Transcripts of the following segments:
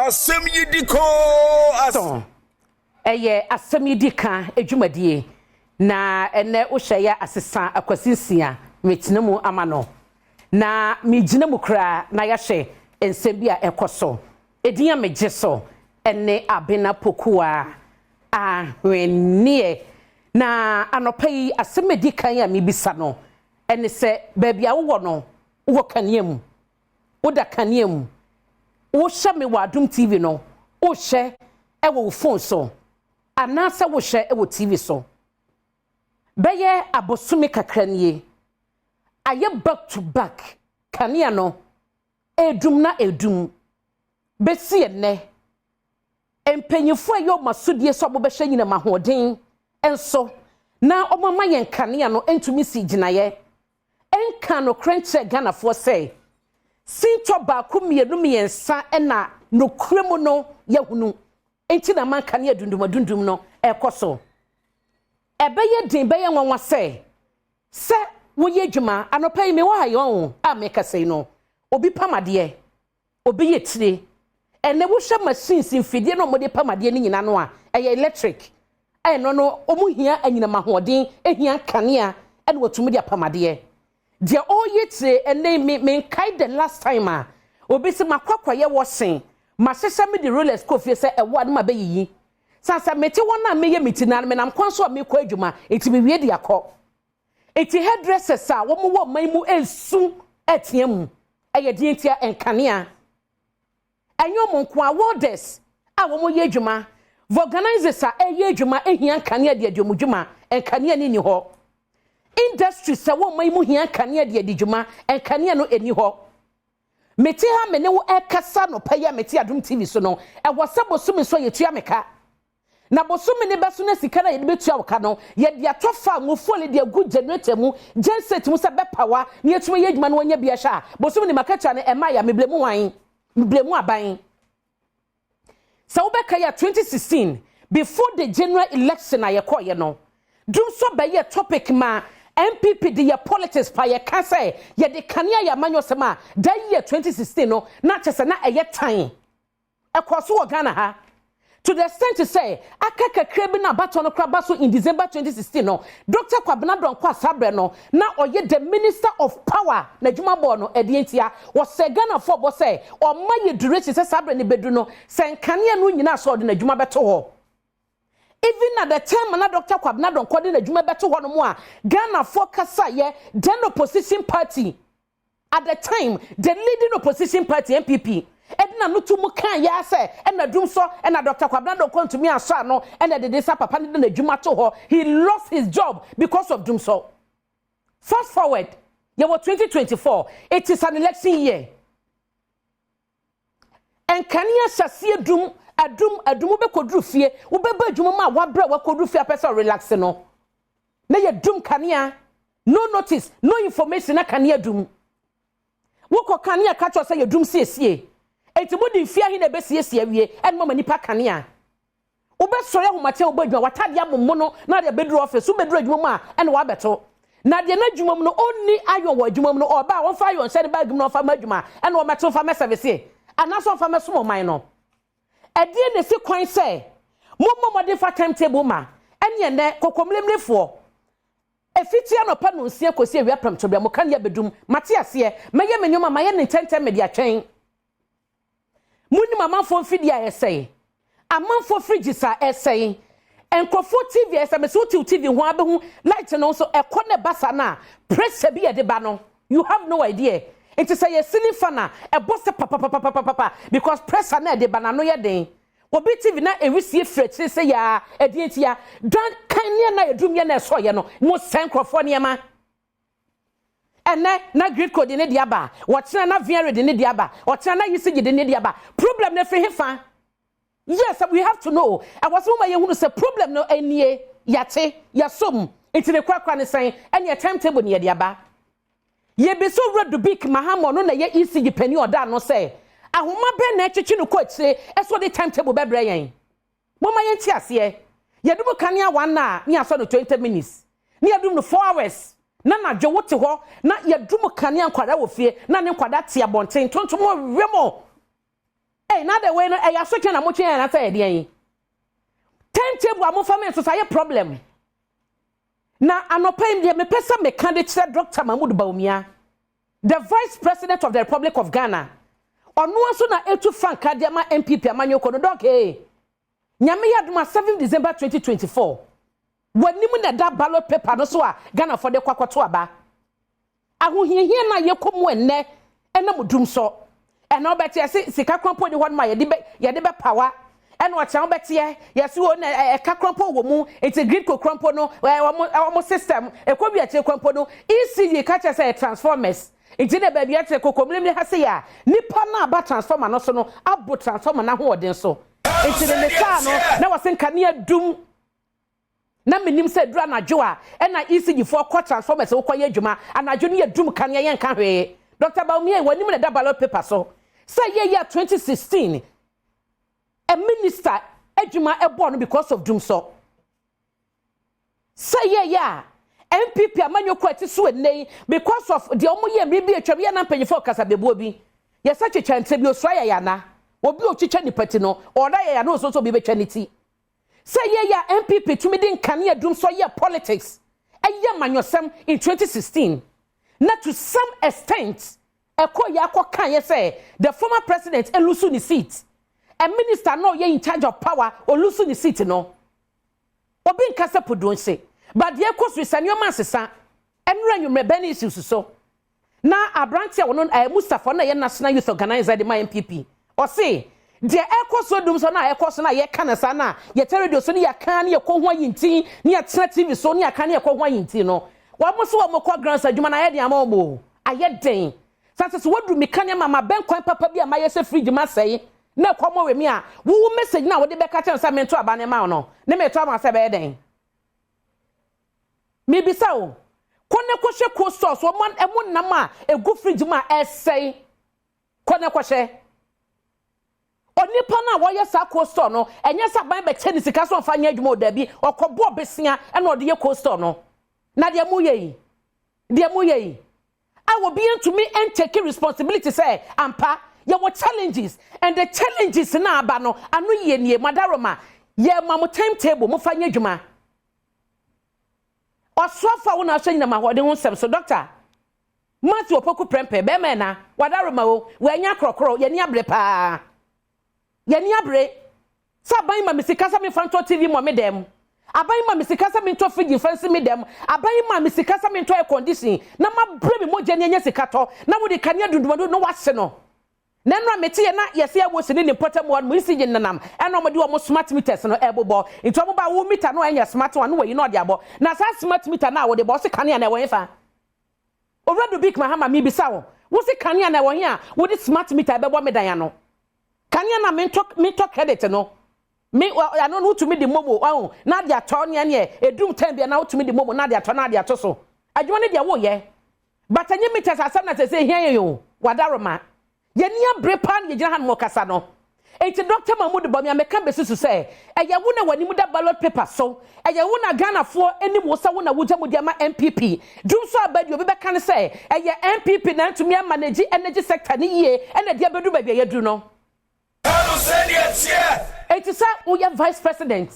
Asɛm yi di koo as. So ɛyɛ asɛm yi di ka adwumadie na ɛnɛ wohyɛ yɛ asesa Akwasi Nsia metena mu ama no na megyina mu koraa na yɛahwɛ nsɛm bi a ɛkɔ so. Edin a megye so ɛne Abena Pokuaa Ahwenneɛ. Na anɔpa yi asɛm a ɛdi kan a mebisa no ɛne sɛ baabi a wowɔ no wowɔ kanea mu, woda kanea mu, wohyɛ me wɔ Adom TV no, wohyɛ ɛwɔ wo phone so anaasɛ wohyɛ ɛwɔ TV so. Bɛyɛ abosome kakra nie ayɛ back to back kanea no edum na edum bɛsi ɛnɛ. Mpanyinfoɔ a ɛyɛ ɔmo asodie sɛ ɔmo bɛhyɛ nyinam ahoɔden nso na ɔmo ama yɛn kanea no ntumi si gyinaeɛ nka nokorɛ nkyerɛ Ghanafoɔ sɛ sintɔ baako, mmienu, mmiɛnsa ɛna nokorɛ mu no yɛhunu nti na man kanea dundum adundum no ɛkɔ so. Ɛbɛyɛ den, bɛyɛ nwanwa sɛ woyɛ adwuma. Anɔpa yi mewɔ ha yi ɔho a mekasa yi no, obi pam adeɛ, obi yɛ tire. Ɛnɛ wohwɛ machines, mfidie na wɔde pam adeɛ no nyinaa no a ɛyɛ electric, ɛno no wɔn hia anyinam ahoɔden, ehia kanea ɛna wɔtumi de apam adeɛ. Deɛ ɔreyɛ tire ɛnɛ me menkae the last time a obi sɛ makɔ akɔyɛ wɔsen mahyehyɛ me de rollers kɔ fie sɛ ɛwɔ a ne ma bɛyiyi sansa mete wɔn a meyɛ me ti na menam kwan so a mekɔ adwuma eti mewie de akɔ. Eti hairdressers a wɔn wɔ ɔman mu esu ɛteɛ mu ɛyɛ deɛ ntia nkanea. Ɛnyɛ wɔn nko a, welders a wɔn yɛ adwuma, vulcanizers a ɛyɛ adwuma ehia nkanea de adi wɔn dwuma, nkanea ni ni hɔ. Industry sɛ wɔn ɔman mu hia nkanea de adi dwuma, nkanea no eni hɔ. Mete ha me ne wo ɛkasa no pɛ yɛ mete Adum TV so no, ɛwɔ sɛ bosome so yɛtua me ka na bosome ne bɛso na sika na yɛde bɛtua wo ka no yɛde atɔ fa ngofuo de agu generator mu, genset mu sɛ bɛpower na yɛtumi yɛ adwuma no wɔnyɛ bi ahyɛ a bosome ne makatua no ɛma yɛ meblame mu wan meblame mu aban. Sɛ wobɛka yɛ 2016 before the general election a yɛkɔɔyɛ no, dum so bɛyɛ topic ma NPP de yɛ politics pa. Yɛka sɛ yɛde kanea yɛ amanyɔsɛm a da yɛ 2016 no na kyɛ sɛ na ɛyɛ tan ɛkɔ so wɔ Ghana ha to the extent sɛ aka kakra bi na abatɔ no kora ba so in December 2016 no, Dr Kwabena Donkor asabrɛ no na ɔyɛ the Minister of Power na adwuma bɔɔ no ɛdeɛ ntia wɔsɛ Ghanafoɔ bɔ sɛ ɔma yɛ duration sɛ saa berɛ no bɛdu no sɛ nkanea no nyinaa sɛ ɔde n'adwuma bɛto hɔ. Even at the time na Dr Kwabena Donkor de n'adwuma bɛto hɔ no mu a Ghanafoɔ kasa yɛ, then opposition party at the time, the leading opposition party, NPP, ɛde na no to mu kan yɛ sɛ ɛna dum so ɛna Dr Kwabena Donkor ntumi asɔ ano ɛna dede sa papa no de n'adwuma to hɔ. He lost his job because of dum so. Fast forward, yɛwɔ 2024, it is an election year. Nkanea hyɛseɛ dum adum adum, wobɛkɔduru fie, wobɛba adwuma mu a wabrɛ, wakɔduru fie apɛ sɛ ɔrelax no na yɛ dum kanea, no notice, no information, na kanea dum. Wokɔ kanea ka kyerɛ sɛ yɛ dum siesie eti mo de nfie ahe na ebesiesie awie ɛna mama nipa kanea? Wobɛsɔre ahomakye a wobɔ adwuma watadeɛ amomo no na de abɛduru office, wobɛduru adwuma mu a ɛna wabɛto na deɛ n'adwuma mu no ɔnni ayɔn wɔ adwuma mu no, ɔba a wɔmfa ayɔn hyɛ ne bag mu na ɔfa ma adwuma ɛna ɔmɛto mfa mɛservice anaasɛ ɔmfa mɛsom ɔman no. Ɛdeɛ na esi kwan sɛ mommɔ mmɔden fa timetable ma ɛne ɛnɛ kɔkɔmlemlefoɔ efiti anɔpa no nsia kɔsi awia prɛmtobea mo kanea bɛdum. Mate aseɛ, mɛyɛ me nneɛma mayɛ ne ntɛntɛn mede atwɛn. Munim amanfoɔ mfidie a ɛsɛe, amanfoɔ fridges a ɛsɛe, nkurɔfoɔ TV a ɛsɛ mɛ sɛ wotiw TV ho abɛhu light no nso ɛkɔ ne ba sa no a pressure bi yɛde ba no, you have no idea. Nti sɛ yɛ ceiling fan a ɛbɔ sɛ papapapapapa because pressure na ɛde ba n'ano yɛ den. Obi TV na ewisie firi akyire sɛ yaa ɛdeɛ ntia dan kanea na edum yɛ na ɛsɔ yɛ no mo sɛn nkurɔfoɔ nneɛma. Ɛnɛ na GRIDCo de ne de aba, wɔkyerɛ na VRA de ne de aba, ɔkyerɛ na ECG de ne de aba. Problem no firi hefa? Yes, we have to know. Ɛwɔ sɛ moma yɛhunu sɛ problem no anie, yɛate yɛsom nti ne korakora ne sɛn ɛne timetable ne yɛde aba. Yɛbisa Owura Dubik Mahama, ɔno na yɛ ECG panin ɔda ano, sɛ ahoma bɛn na ɛtwetwe no kɔ akyire ɛsɛ ɔde timetable bɛbrɛ yɛn? Moma yɛnte aseɛ. Yɛde mu kanea one hour ne asɔ no 20 minutes ne yɛdum no 4 hours na nadwo wote hɔ na yɛdum kanea. Nkwadaa wɔ fie na ne nkwadaa te abɔnten tontom wɔ wiem. Ei, na de wei no ɛyɛ asotwe na motwe yɛn anasɛ ɛdeɛn yi? Timetable a mofa me nso so ayɛ problem. Na anɔpa yi deɛ mepɛ sɛ meka de kyerɛ Dr. Mahmoud Bawumia, the Vice President of the Republic of Ghana, ɔno nso na etu frankaa de ama NPP amanyɔkuo no. Doc ee, Nyame yɛ adom a, 7 December 2024, w'anim na ɛda ballot paper no so a Ghanafoɔ de kɔ akɔto aba. Ahohiahia no a yɛkɔ mu ɛnnɛ ɛnam dum so. Ɛna wobɛte ɛse sika korɔmpo ni hɔ nom a yɛde bɛpawa. Ɛna ɔkyerɛ wobɛteɛ yɛse o na ɛka korɔmpo wɔ mu, nti GRIDCo korɔmpo no, wɔn system ɛkɔ wi akyire korɔmpo no, ECG ka kyerɛ sɛ ɛyɛ transformers. Nti na baabi akyerɛ kɔkɔmmirimiri ha se yɛ a nipa no aba transformer no so no abo transformer no ahoɔden so. Nti ne saa no na wɔse nkanea dum. Na menim sɛ duru anadwo a ɛna ECG foɔ kɔ transformers wokɔyɛ adwuma anadwo no, yɛ dum kanea, yɛnka hwee. Dr. Bawumia, w'anim na ɛda ballot paper so sɛ yɛyɛ a 2016 a minister adwuma ɛbɔɔ no because of dum so, sɛ yɛyɛ a NPP amanyɔkuo a ɛte so ɛnnɛ yi, because of deɛ wɔn yɛ mmiri bi atwam yɛ na mpanyinfoɔ kasa bebuo bi yɛsɛ twitwa nkyɛn bi osua yɛ yana obi a otwitwa nipa ti no ɔda yɛ yana ososo obi bɛtwa ne ti, sɛ yɛyɛ a NPP tumi de nkanea dum so yɛ politics, ɛyɛ amanyɔsɛm in 2016, na to some extent ɛkɔ yɛ akɔ kan yɛ sɛ the former president elose ne seat, a minister no ɔyɛ in charge of power olose ne seat no. Obi nkasa podonse, but deɛ ɛkɔ so sɛ nneɛma asesa. Ɛnura nwummerɛ bɛn ne issues so na aberante a wɔno Mustapha no a ɛyɛ national youth organizer de ma NPP, ɔse deɛ ɛkɔ so dum so na ɛkɔ so na yɛka no saa na yɛtɛ radio so ne yɛka ne yɛkɔ ho ayintin ne yɛtena TV so ne yɛka ne yɛkɔ ho ayintin no, wɔn nso wɔn kɔ grounds adwuma na ayɛ den ama wɔn o, ayɛ den sanse so wɔduru mika nneɛma ma bɛn kwan papa bi a mayɛ sɛ fridge ma sɛe na ɛkɔm wɔ mi a wowo message na wɔde bɛka kyɛn sɛ mento aba ne ma wo no ne meto ama sɛ bɛyɛ den. Mibisa o, kɔ ne kɔhyɛ cold stores, wɔn ɛmo nam a egu fridge mu a ɛsɛe, kɔ ne kɔhyɛ. Onipa no a wɔyɛ saa cold store no, ɛnyɛ sɛ aban bɛkyɛ ne sika so ɔfa nyɛ adwuma o, dabi, ɔkɔbɔ besia ɛna ɔde yɛ cold store no. Na deɛ mo yɛ yi, deɛ mo yɛ yi a obi ntumi ntake responsibility sɛ ampa yɛwɔ challenges and the challenges na aba no ano yie nie. Madaroma yɛ ma mo timetable, mo fa nyɛ adwuma. Ɔsoafo a wo na ahwɛ nyinam ahoɔden ho nsɛm so, Doctor Matthew Opoku Prempeh, bɛrima ɛna wadaroma o, wɔanya korɔkorɔ. Yɛni abere paa, yɛni abere sɛ aban ma me sika sɛ memfa ntɔ TV mɔ me dɛm, aban ma me sika sɛ mentɔ fridge mfa nsi me dɛm, aban ma me sika sɛ mentɔ air condition na mabrɛ me mogya ne anya sika tɔ, na wode kanea dundumadu no wahye no. Na nnura mete yɛ na yɛsɛ ɛwɔ si ne ne mpɔtam hɔ no ECG nenam ɛna wɔde wɔn smart meters no ɛbobɔ. Nti wɔn ba wo meter no ɛnyɛ smart one no, wɔyi na ɔde abɔ. Na saa smart meter no a wɔde bɔ, ɔsi kanea na ɛwɔ hefa? Owura Dubik Mahama, mi bisa wo, wosi kanea na ɛwɔ he a wode smart meter ɛbɛbɔ me dan ano? Kanea na mentɔ credit no me ano no, wotumi de momo ɔho na de atɔ nea neɛ edum ten bia na wotumi de momo na de atɔ na de ato so. Adwuma no deɛ woyɛ, but ɛnyɛ meters asɛm na sɛ sɛ ehia yɛn o. Wadaroma, yɛni abere paa na yɛgyina ha nom kasa no. Eti Dr. Mahmood Bawumia, meka bɛsi so sɛ ɛyɛ wo na w'anim da ballot paper so, ɛyɛ wo na Ghanafoɔ anim wo sɛ wo na wogya mu de ama NPP. Dum so aba deɛ, obi bɛka no sɛ ɛyɛ NPP na ntumi amanage energy sector ne yie ɛna ɛde abɛdu baabi a yɛduru no. Eti sɛ woyɛ vice president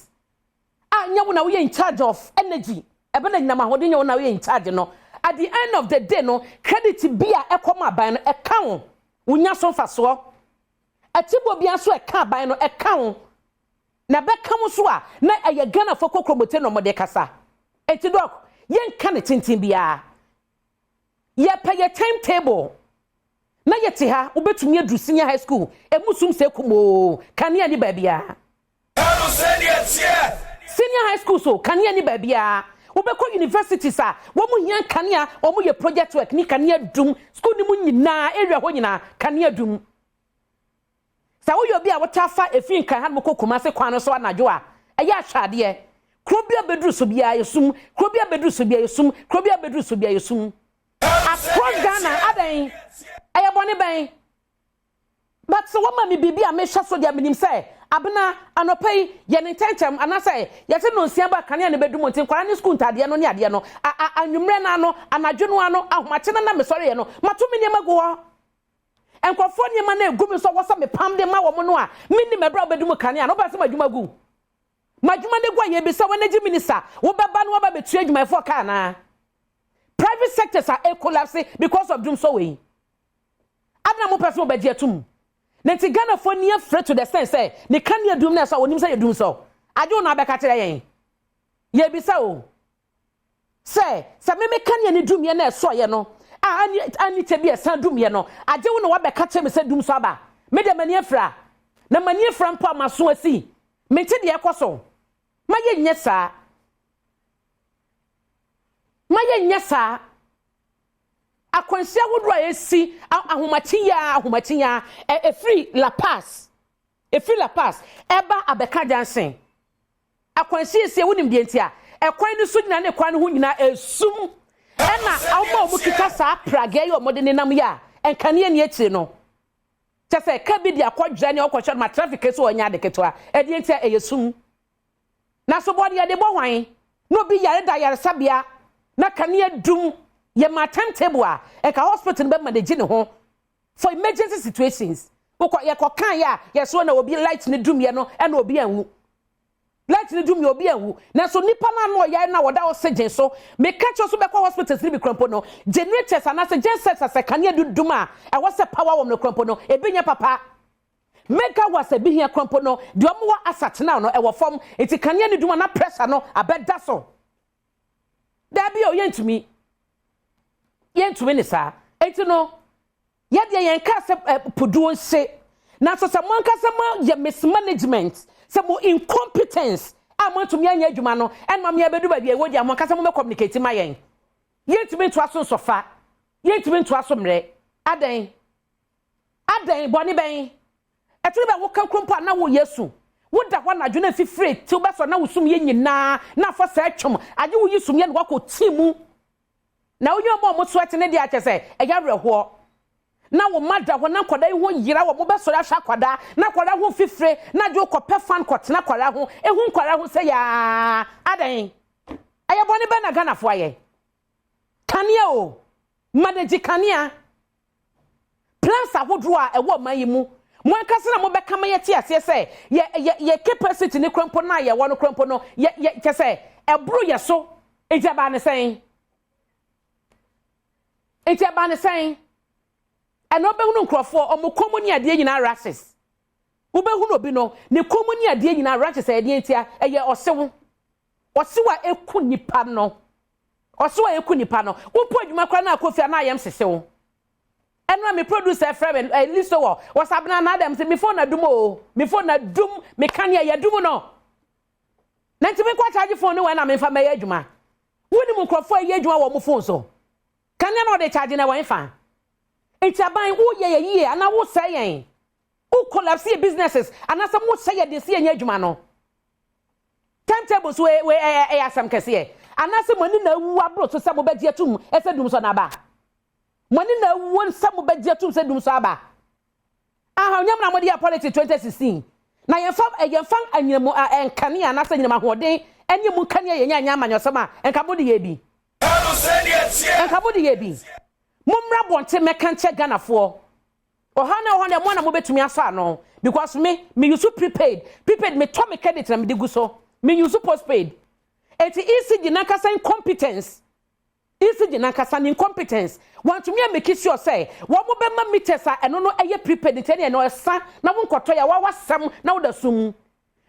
a, nyɛ wo na woyɛ in charge of energy, ɛbɛ na nyinam ahoɔden, nyɛ wo na woyɛ in charge no, at the end of the day no, credit bi a ɛkɔ mu aban no ɛka wo, wonya so mfasoɔ. Ɛtibo bi nso ɛka aban no ɛka wo na bɛka mo so a, na ɛyɛ Ghanafoɔ kokromoti na ɔmɔde kasa. Eti Doc, yɛnka ne tenten biara, yɛpɛ yɛ time table na yɛte ha. Wobɛtumi aduru senior high school, emu sum sɛ kumoo, kanea ni baabiara. Senior high school so kanea ni baabiara. Wobɛkɔ universities a wɔn mu hia kanea, wɔn yɛ project work ni, kanea dum school ni mu nyinaa, area hɔ nyinaa kanea dum. Sɛ woyɛ obi a wɔta fa efi Nkran ha no kɔ Kumase kwan no so anadwo a, ɛyɛ ahwɛ kuro bi a bɛduru so biara yɛ sum, kuro bi a bɛduru so biara yɛ sum, kuro bi a bɛduru so biara yɛ sum across Ghana. Adan ɛyɛ bɔne bɛn? But sɛ wɔma me biribi a mehwɛ so deɛ, menim sɛ abena anɔpa yi yɛ ne ntɛntɛm anaasɛ yɛsɛ no nsia ba, kanea no bɛdum. Nti nkwadaa ne sukuu ntadeɛ no ne adeɛ no, anwummerɛ no ano, anadwo no ano, ahomakye no na mesɔre yɛ no, mato me nneɛma gu hɔ. Nkurɔfoɔ nneɛma no egu mi so a wɔsɛ mepam de ma wɔn no a, mennim ɛberɛ a wobɛdum kanea no, wobɛsɛ m'adwuma gu. M'adwuma no gu a yɛbisa wo energy minister, wobɛba no waba bɛtua adwumayɛfoɔ ka anaa? Private sectors are collapse because of dum so wei. Adɛn na mopɛ sɛ mobɛgye atum? Na nti Ghanafoɔ ni afrɛ to the sense sɛ ne kanea dum na ɛsɔ a wɔnim sɛ yɛ dum sɔ. Agye wo na abɛka kyerɛ yɛn. Yɛbisa o. Sɛ me me kanea ne dumyɛ na ɛsɔeɛ no a ani ani kyɛ bi ɛsan dumyɛ no agye wo na wabɛka kyerɛ me sɛ dum so aba. Me deɛ m'ani afira. Na m'ani afira mpo a m'aso asi. Mente deɛ ɛkɔ so. Ma yɛnyɛ saa. Ma yɛnyɛ saa. Akwanhyia ahodoɔ a ɛsi ahomakye yi ara ahomakye yi ara ɛfiri La Paz ɛfiri La Paz ɛba abɛka junction. Akwanhyia esi a wonim deɛ nti a ɛkwan no so nyinaa ne kwan no ho nyinaa esum ɛna wɔn a wɔkita saa pragea yi a wɔde nenam yi a nkanea ni akyire no kyɛ sɛ ka bi de akɔdwira ne ɔkɔhwɛ no ma traffic so ɔnyɛ ade ketewa ɛdeɛ nti a ɛyɛ sum. Na sobɔ no yɛde bɔ hwan? Na obi yare da ayaresabea na kanea dum yɛma time table a nka hospital no bɛ manage ne ho for emergency situations. Wokɔ yɛkɔ kan yɛ a yɛsoɔ na obi light no dum yɛ no ɛna obi anwu. Light no dum yɛ obi anwu. Nanso nipa no ano ɔyare na wɔda oxygen so. Meka kyerɛ so bɛkɔ hospitals no bi kura mpo no generators anaasɛ gensets asɛ kanea dum a ɛwɔ sɛ power wɔm no kura mpo no ebi nyɛ papa. Megawatts a ebi hia koraa mpo no, deɛ wɔwɔ asatenaw no, ɛwɔ fam. Enti kanea no dum a na pressure no abɛda so. Daabi o, yɛntumi. Yɛntumi ne saa. Enti no, yɛdeɛ yɛnkaa sɛ eh, puduo nhye. Nanso sɛ mo ankasa moayɛ mismanagement, sɛ mo incompetence a moantumi anyɛ adwuma no, ɛnma me abɛdu baabi a ɛwɔ deɛ mo ankasa mo mɛcommunicate ma yɛn. Yɛntumi ntoa so nsɔfa. Yɛntumi ntoa so mmerɛ. Adɛn? Adɛn, bɔne bɛn? Ɛtɔ da bi a woka kuro mpo a na woreyɛ asu. Woda hɔ anadwo na mfifire te wo bɛsɔre na wo sumyɛ nyinaa na afa saa twam. Agye woyi sumyɛ na woakɔ tii mu. Na wonye wɔn a wɔn sweat no deɛ a kyerɛ sɛ ɛyɛ awerɛhoɔ. Na wo mma da hɔ na nkwadaa yi ho yera wɔn bɛsɔre ahwɛ akwadaa na akwadaa ho mfifire na agye wokɔpɛ fan kɔtena akwadaa ho ehu nkwadaa ho sɛ yaa. Adɛn? Ɛyɛ bɔne bɛn na Ghanafoɔ ayɛ? Kanea o, manage kanea. Plans ahodoɔ a ɛwɔ ɔman yi mu, mo ankasa na mobɛka ma yɛte aseɛ sɛ yɛ yɛ yɛ capacity ne kora mpo no a yɛwɔ no kora mpo no yɛ yɛ kyɛ sɛ ɛboro yɛ so. Nti ɛbaa ne sɛn? Nti ɛbaa ne sɛn? Ɛna wobɛhunu nkurɔfoɔ wɔn kɔn mu ne adeɛ nyinaa rashes. Wobɛhunu obi no ne kɔn mu ne adeɛ nyinaa rashes ɛyɛ deɛ ntia? Ɛyɛ ɔsew. Ɔsew a ɛku nipa no. Ɔsew a ɛku nipa no. Wopɔ adwuma koraa na akɔ fie a na ayam hyehye wo. Ɛno a me producer frɛ me eh, listo wɔ wɔsabena na adam sɛ me phone adum o me phone adum me kanea yɛdum no na nti menkɔ charge phone no wɔ na memfa mɛyɛ adwuma. Wonim nkurɔfoɔ a ɛyɛ adwuma wɔ wɔn phone so. Kanea na ɔde charge na ɛwɔ hefa? Nti aban woyɛ yɛ yie anaa wosɛe yɛn? Wo collapse yɛ businesses anaasɛ mohyɛ yɛ den sɛ yɛnyɛ adwuma no? Timetable so wei ɛyɛ ɛyɛ asɛm kɛseɛ anaasɛ mo ani na awu aboro so sɛ mobɛgye atum sɛ dum sɔ no aba? Mo ani na awu sɛ mobɛgye atum sɛ dum sɔ aba? Aha onyam na mode yɛ politics 2016 na yɛmfa yɛmfa anyinam nkanea anaasɛ anyinam ahoɔden ɛne mu nkanea yɛnyɛ anyɛ amanyɔsɛm a nka mode yɛ bi. Nka mode yɛ bi. Mommra abɔnten mmɛka nkyɛ Ghanafoɔ. Ɔhaw no a ɛwɔ hɔ no deɛ mo na mobɛtumi asɔ ano because me me use prepaid prepaid metɔ me credit na mede gu so me use postpaid eti ECG nankasa incompetence ECG nankasa ne incompetence wantumi a make sure sɛ wɔn bɛma meters a ɛno no ɛyɛ prepaid nti ɛne ɛno ɛsa na wo nkɔtɔ yɛ wawa sɛm na woda sum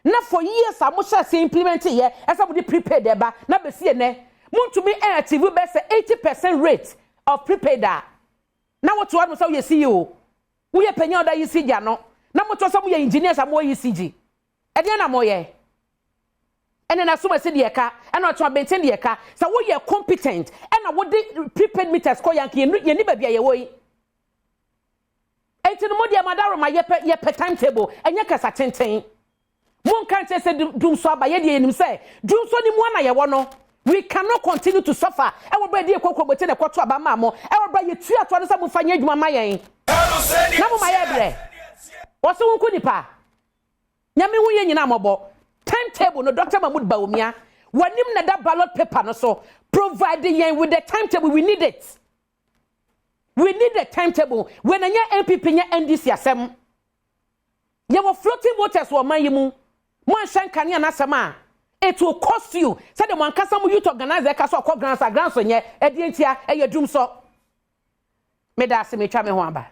na for years a mo hyɛ ase implement yɛ ɛsɛ mo de prepaid ɛba na bɛsi ɛnɛ montumi ɛ achieve bɛ sɛ 80% rate of prepaid a Na wote hɔ nom sɛ woyɛ CEO, woyɛ panyin a ɔda ECG ano, na mote hɔ sɛ moyɛ engineers a mowɔ ECG. Ɛdeɛn na moyɛ? Ɛne na asomasi deɛ ɛka, ɛna ɔtwe abenten deɛ ɛka. Sɛ woyɛ competent, ɛna wode prepaid meters kɔ yɛ anka yɛnni baabi a yɛwɔ yi. Enti no mo deɛ madaroma yɛpɛ yɛpɛ timetable, ɛnyɛ kasa tenten. Monka nkyerɛ sɛ dumsɔ aba, yɛdeɛ yɛnim sɛ dumsɔ no mu ara na yɛwɔ no. We cannot continue to suffer ɛwɔ berɛ a yɛde yɛn kokuroboti na ɛkɔto aba maa mo, ɛwɔ berɛ a yɛtua toɔ no sɛ momfa nyɛ adwuma mma yɛn, na moma yɛbrɛ. Wɔse wo nko nipa. Nyame hu yɛn nyinaa mmɔbɔ. Time table no Doctor Mahmood Bawumia w'anim na ɛda ballot paper no so, provide yɛn with the time table, we need it. We need a timetable. Wei na nyɛ NPP nyɛ NDC asɛm. Yɛwɔ floating voters wɔ ɔman yi mu. Mo anhyɛ nkanea n'asɛm a, it will cost you. Sɛdeɛ mo ankasa mo youth organizer ɛka so ɔkɔ grants a, grants nyɛ ɛdeɛ ntia ɛyɛ dum sɔ. Meda ase, metwa me ho aba.